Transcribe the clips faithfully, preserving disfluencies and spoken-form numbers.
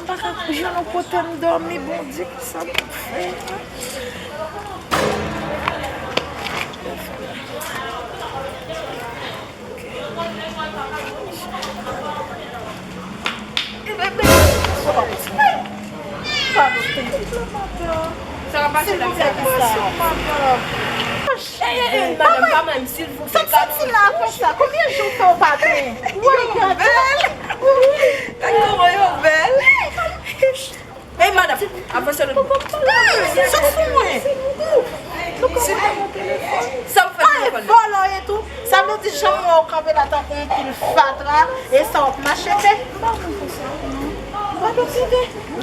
Pa ka jwenn yon kote m dòmi, Bondye, kisa m ap fè? Sa va pase la, madanm. Ey, ey, ey, madanm, pa menm, silvouplè. Sa k soti la konsa? Konbyen jou fè w pa benyen? Yo bèl. Gad kòman yo bèl. Ey, madanm, avanse nou. Sot sou mwen. Sa w fè telefòn? Vòlò e tou. Sa vle di jan m wè w kanpe la tankou yon pil fatra, e sa w ap mache te.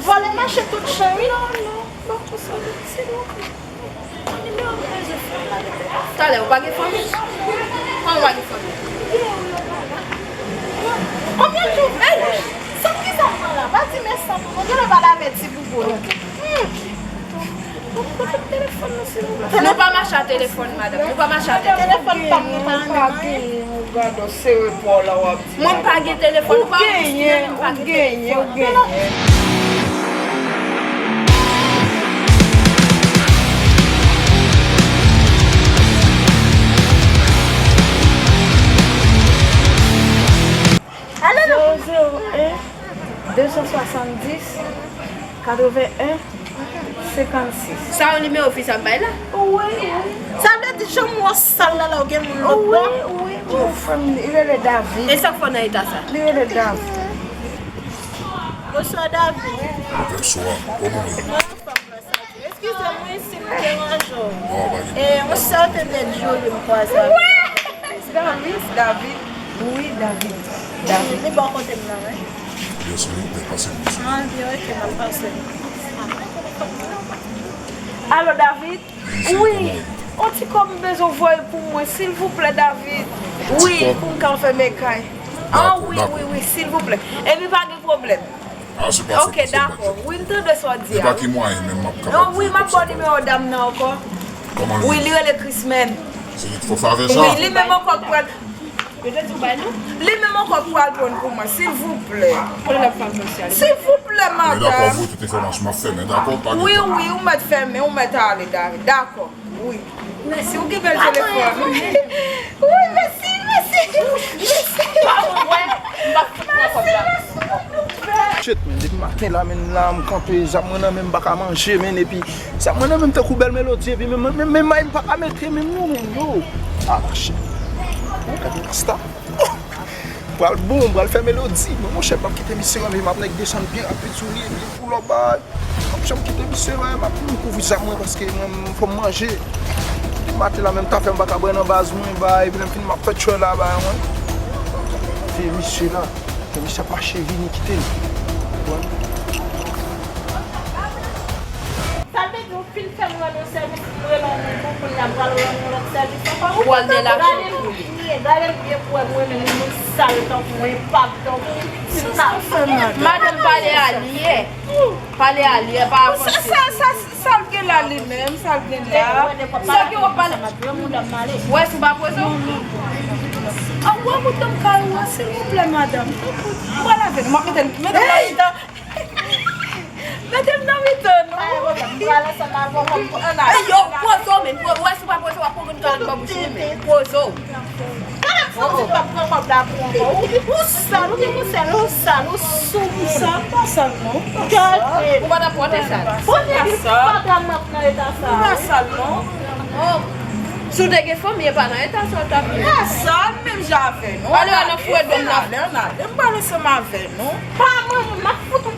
Vòlè mache tout jan wi. Talè, ou pa gen fanmi? Kòman ou pa gen fanmi? Konbyen jou? Ey! Sanm ki sa m pran la? Pa di men sanm non, gen lè pa lave ti boubou non. Hmm. Nou pa mache a telefòn, madanm. Nou pa mache a telefòn. Telefòn pa m nan men mwen. Gade w sere pa w la w ap di. Mwen pa gen telefòn. Ou pa genyen, ou genyen, ou genyen. Alo, non. Zewo zewo en, de san swasanndis, katreven en, senkannsis. Sa yon nimewo fi sa bay la? Wi, wi. Sa vle di jan m wè w sal la, la w gen moun lòt bò? Wi, wi, wi, frè m, li rele David. E sa k fè w nan eta sa? Li rele David. Bonswa, David. Bonswa, kòman w ye? Mwen anfòm, mèsi. Eskize m wi si m deranje w. Non, pa gen pwoblèm. E, yon sèten nèg Jolie m kwaze avè l. David, David, wi, David. David. Li bò kote m nan, wi. Yes, wi, byen pase, mesye. Ah, byen, ok, m ap pase. Alo, David? Wi, yon ti kòb m bezwen w voye pou mwen, silvouplè, David. Wi, pou m ka fèmen kay. Ah, wi, wi, wi, silvouplè. Epi pa gen pwoblèm. Ah, se pa fòt mwen, se pa fòt mwen. Ok, dakò. Wi, m tande sa w di a, wi. E pa ki mwayen menm m ap kapab voye kòb sa ba ou? Non, wi, m ap ba w nimewo dam nan ankò. Kòman l rele? Wi, li rele Chrisman. Se li k fè w favè sa? Wi, li menm ankò k pral. Yo te di w bay non? Li menm ankò k pral pran pou mwen, silvouplè. Kote l ap fè sosyal? Silvouplè, madanm. Men dakò, voye tout enfòmasyon, m ap fèmen, dakò? Pa gen pwoblèm. Wi, wi, ou mèt fèmen, ou mèt ale, David. Dakò. Wi. Mèsi, ou gen bèl telefòn. Wi, mèsi, mèsi. Mèsi. Pa mwen, m pa fout pran kòb la. Shit, men, depi maten la, men, la, m kanpe, zam mwen nan men m, m pa ka manje, men, epi zam mwen nan men m tankou bèl melodi, epi men, men, men, men, m pa ka mete, men, non, men, yo. Ah, shit. Bon, gade rasta. Pral bon, pral fè melodi. Men monchè, m ap kite misye, men m ap nèk desann byen rapid sou li, epi pou lòt bagay. M ap janm kite misye, men m ap kouvri zam mwen paske mwen, fò m manje. Depi maten la, menm kafe m pa ka bwè nan baz mwen, bay, epi lè m fin m ap fè tchwè la, bay, mwen. Vye misye la, vye misye ap mache vini kite m. Konprann? Sa vle di ou fin fè m rann yon sèvis, m rele yon moun pou kounye a m pral rann yon lòt sèvis ankò. Ou pral de lajan pou li. Gade l byen, gade l byen pou wè mwen menm yon moun sal tankou, enpap tankou, ti kafè. Madanm pale a li, eh. Pale a li, eh, pa avanse. Sa, sa, sa, sa l gen la li menm, sa l gen la. Sa gen w ap pale. Wè si w pa poze w. An wè bouton kay ou an, silvouplè, madanm. Tanpri. Mwen lave nou, m ap mete l, mete l nan mitan. Mete m nan mitan nou. Pa gen pwoblèm, m pral ansanm avè w kòm pou ann ale. Ey, yo, poze w, men, po-, wè si w pa poze w, w ap pran grenn kalòt bò bouch ou, men. Poze w. Gade m fouti pa pran kòb la pou ankò. Ou, ou sal, ou gen pou sèl, ou sal, ou sou moun. Sal, pa sal, non. Gade. Ou pa t ap pote sal. Poze di fatra m ap nan eta sa. Ou pa sal, non. Oh. Si w te gen fanmi, e pa nan eta sa w t ap ye. Pa sal, menm jan avè nou. Pale a nan fouye dwèt la. Ann ale, ann ale. M pale ansanm avè nou. Pa mwen, m ap fout ou.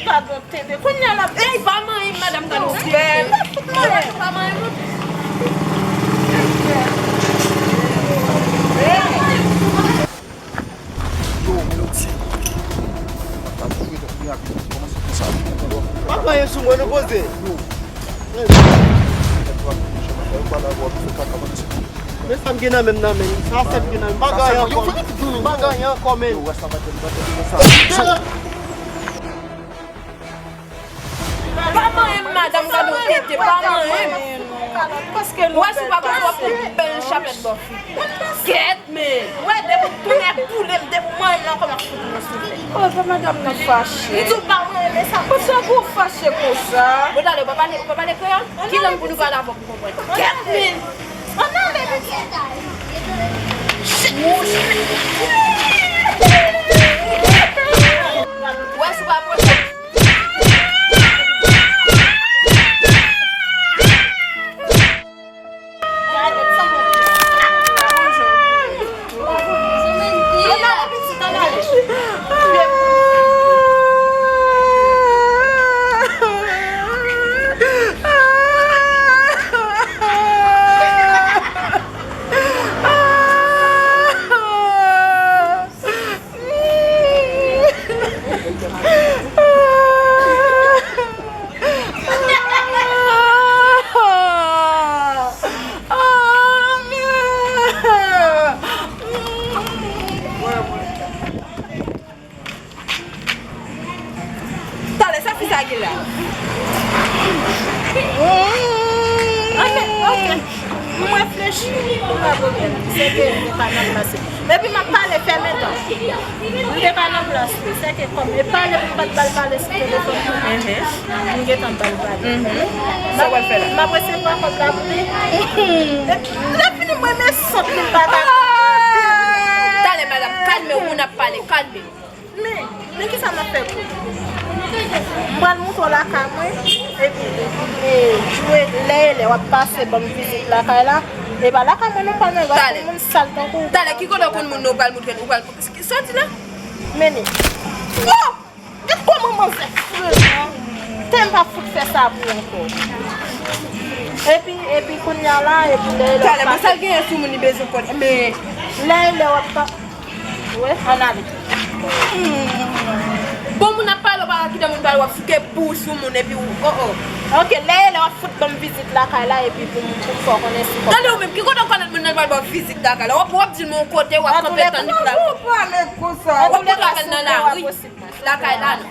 Padon, tete. Kounye a l ap... Ey, pa manyen m, madanm, gade w bèl. Pa manyen m. Yo, Melody. Mwen pa jwe tankou yon abitan ki kòmanse konsa. Pa pran yon sou mwen, nou poze. Yo. Men sa m gen nan men m nan, men. Sa sèl m gen nan men m. M pa gen anyen ankò, men. M pa gen anyen ankò, men. Yo, wè sa, pa tèt, pa tèt, pa tèt. Pa manyen m, Sa m gade w ete pa manyen. Paske nou bèl pase. Wè, si w pa konn, w ap pran bèl chapèt bò fi. Kèt, men. Wè, depi w tounen boule m, depi w manyen m nan, kòman fout mwen soufle. Oh, fè madanm nan fache. Li di w pa manyen, men sa. Konsa pou w fache konsa? Bon, talè, ou pa pale, ou pa pale kreyòl? Ki lang pou nou pale avè w pou konprann? Kèt, men. Ann ale, pitit. Wè, si w pa pran Talè, sa fi sa gen la? Ok, ok. M reflechi, m pa pwoblèm. Se ke m te pa nan plas li. Epi m ap pale, fèmen tan. M te pa nan plas li. Se ke kòm e pale pou m pa t ba l pale sou telefòn nan. M gentan ba l pale. Sa w ap fè la? M ap resevwa kòb la pou li. Lè fini, mwen, men sant li m pa ta. Talè, madanm, kalme w, moun ap pale, kalme. Men, men kisa m ap fè pou ou? M pral montre w lakay mwen, epi, e, jwe lè e lè w ap pase ban m vizit lakay la. E pa lakay mwen non, m pral nan yon moun sal tankou w. Talè, ki kote w konn moun nan w pral montre l, ou pral, sòti la? Mennen. Oh! Gad kòman manzè frekan. Te m pa fout fè sa pou ou ankò. Epi, epi kounye a la, epi lè e lè w ap pase. Talè, bon, sa l genyen sou moun li bezwen konnen, men lè e lè w ap pa Wi, ann ale. Bon, moun ap pale, w pa ka kite moun pale, w ap fouke bouch sou moun, epi w, oh, oh. Ok, lè e lè w ap fout ban m vizit lakay la, epi pou m, pou m fè w konnen si kòb. Tande ou menm, ki kote w konnen moun nan pral ba w vizit lakay la? W ap, w ap di l men yon kote, w ap kanpe tann li pou l al. Ou pale konsa. W ap kanpe nan lari, lakay la, non.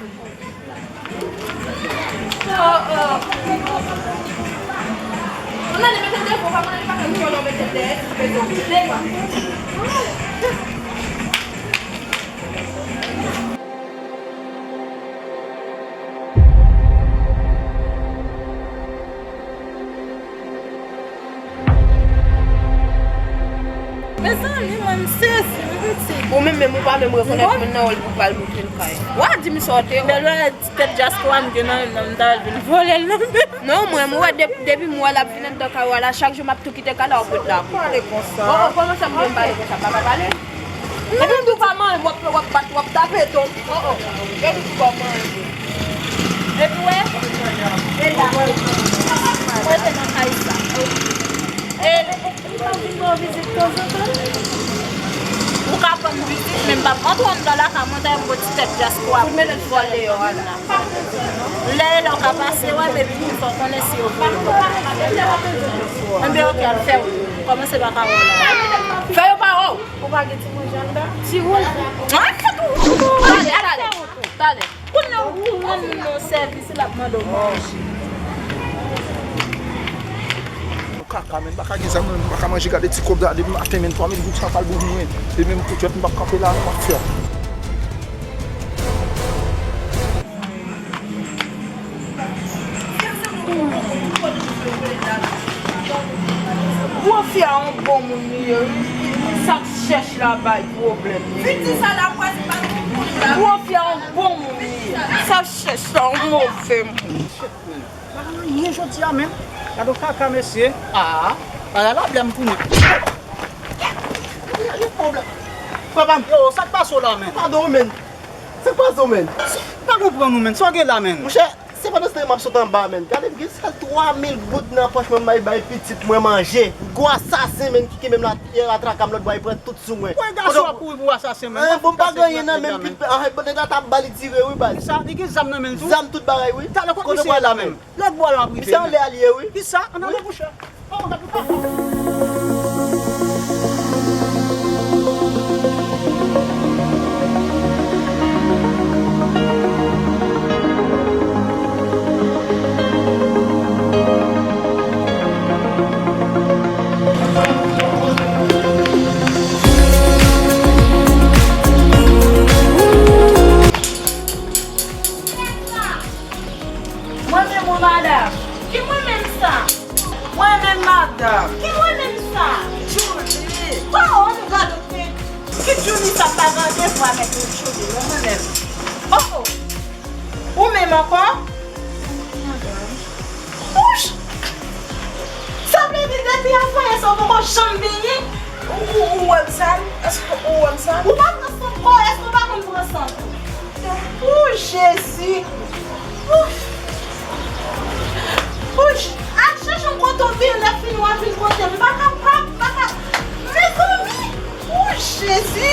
Oh, oh. Ann ale mete l devan, pa mande pa fè m kòlò mete l dèyè, mete l devan. Mezanmi, mwen, m sezi, wi, pitit. Ou menm, menm ou pa menm rekonèt moun nan, ou pral montre l kay. Wa di m sa w te wè. Bèl bagay, ti tèt dyaspora m gen nan men m, m ta al vin vòlè l nan men m. Non, mwen, m wè dep-, depi m wè l ap vin anndan kay la, chak jou m ap tou kite kay la, w ap ret la pou. Pale konsa. Oh, oh, kòman sa m dwe pale konsa, m pa ka pale? Epi m di w pa manyen, w ap, w ap bat, w ap tape tonbe. Oh, oh. Epi w ap manyen. Epi wè, e la, mwen te nan kay sa. E, ou pa vin ban m vizit tanzantan? Ou ka ban m vizit, men m p ap antre anndan lakay mwen, tande m gon ti tèt dyaspora pou vòlè yo la. Lè e lè w ka pase wè m, epi pou m fè w konnen si yo vle w. Enben, ok, al fè w. Kòmanse pa ka wè w la. Fè yo pa wè w. Ou pa gen ti manje anndan? Ti wouj. An, fè tou. Talè, talè. Talè. Kounye a ou rann moun nan yon sèvis, l ap mande w manje. Kaka, men, m pa ka gen zam, men, m pa ka manje, gade ti kòb la, depi maten, men, twa mil goud sa pral bout mwen. E menm pou jwèt, m p ap kanpe la, non, m ap fè. Gwo fi a yon bon moun li ye, wi. Sa k chèch la bay pwoblèm. Figi sa la, pwèl pa konprann la. Gwo fi a yon bon moun li ye. Sa k chèch la, yon move moun. Pa gen anyen jodi a menm. Gade yon kaka, mesye. Ah, bagay la blè m tounen. Frè pa m. Yo, sa k pase w la, menm? Padon, menm. Sa k pase w, menm? Pa konprann ou, menm. Sa w gen la, menm? Monchè, se pandan se tan m ap sot anba, menm. Gade, m gen sèl twa mil goud nan pòch mwen, m bay, bay pitit mwen manje. Gwo asasen, menm, ki kenbe m la, yè a traka m lòt bò, li pran tout sou mwen. Wè, gason ap kouri pou asasen, menm. Bon, m pa gen anyen nan menm, ah, bon, nèg la t ap ba li tire, wi, baz. Sa, li gen zam nan menm tou? Zam tout bagay, wi. Talè, kote misye ye la menm? Lòt bò a l ap rive. Misye anlè a l ye, wi. Kisa? Ann ale, monchè. Oh, gade kaka. Ki mwen menm sa? Mwen menm, madanm. Ki mwen menm sa? Julie. Oh, ann gade w, men. Ki Julie sa pa gade vwa mèt Julie, non, mwen menm. Oh, oh. Ou menm ankò? Ouch! Sa vle di depi avan yè sa ou poko janm benyen? Ou, ou, ou wè m sal? Èske ou wè m sal? Ou pa pran sant kò, èske ou pa konn pran sant? Ou Jezi! Ouf! Ouch! Al chèche yon kote w vin, lè fini w a vin kote m. M pa kapab, m pa ka. Mezanmi! Ou Jezi!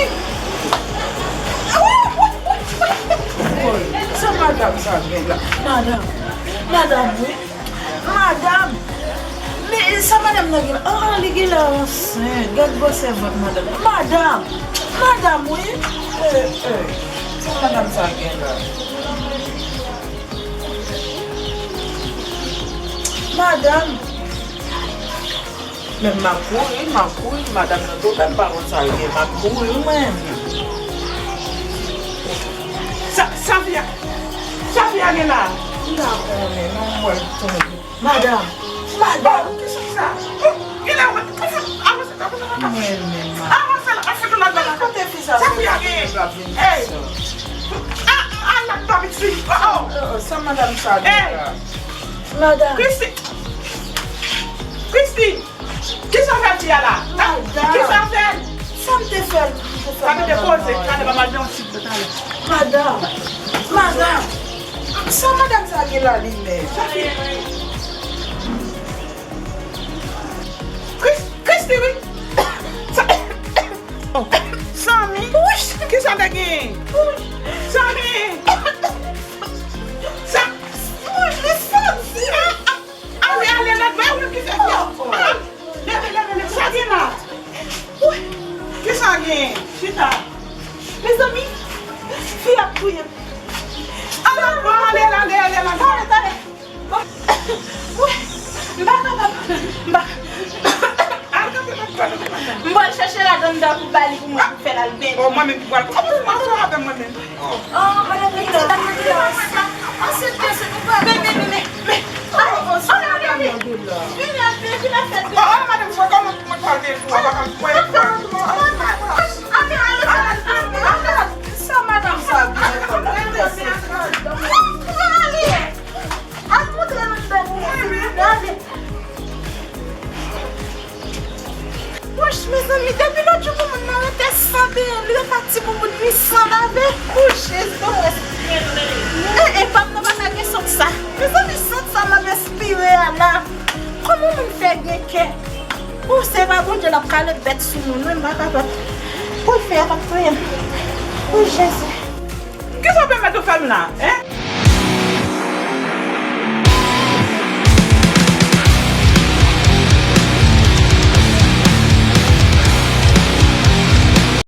Ou, ou, ou, ou. Sa madanm sa gen la? Madanm! Madanm, wi! Madanm! Men sa madanm nan gen la? Ah, li gen la ansent. Gad gwosè vant madanm. Madanm! Madanm, wi! Eh, eh. Sa madanm sa gen la? Madanm! Men m ap kouri, m ap kouri, madanm nan tou fè m pa konn sa l gen, m ap kouri mwen. Sa, sa fi a, sa fi a gen la? M pa konnen, non, m wè l tonbe. Madanm! Madanm! Oh, kisa sa? Oh, gen la, wè, avanse, avanse, avanse. Mwen menm, madanm. Avanse la, avanse tou ladan la. Kote fi sa? Sa fi a gen? Ey! Ah, ah, la, pa vit fini. Oh, oh. Oh, oh, sa madanm sa gen la? Madanm. Christine! Christine! Kisa w fè fi a la? Madanm. Kisa w fè l? Sa m te fè l, m te fè l. Sa m te poze, gade pa mal nan sit talè. Madanm. Madanm. Sa madanm sa gen la li menm? Sa fi. Chris, Christy, wi. Sa, oh. Samy. Kisa w te gen? Samy. Sa. Samy. Ale, ale, lòt bò, ou menm ki fè fè. Leve, leve, leve. Sa gen la? Wi. Kisa gen? Chita. Mezanmi, fi ap touye m. Ale, ale, ale, ale, ale. Tande, tande. Wi. M pa kapab. M pa. Al kanpe, kanpe, kanpe, kanpe. M pral chèche ladan anndan pou ba li pou mwen, pou fè l al benyen. Oh, mwen menm ki pral. Kòman w pral fè avè mwen menm? Oh, madanm Mila, madanm Mila, sa, ansent ke se nou pa. Men, men, men, men, men. Ale, ale, ale, ale. Vini, ale, vini, vini, fè. Oh, oh, madanm, sa kòman pou mwen pral gen pou a, pa ka mwen. Sa madanm sa gen, kòman pou mwen. Ale. Al montre nou bèl fi, ale. Wouch, mezanmi, depi lòt jou pou moun nan rete san benyen, li rete ak ti bouboun li san lave. Wouch, Jezi, ban mwen. E, e, pa m nan pa ka gen sant sa. Mezanmi, sant sa m ap espire a la. Kòman moun fè gen kè? Ou se pa Bondye l ap kale bèt sou moun, wi, m pa kapab. Pou l fè a p ap touye m. Wouch, Jezi. Kisa w pèmèt ou fè m la, en?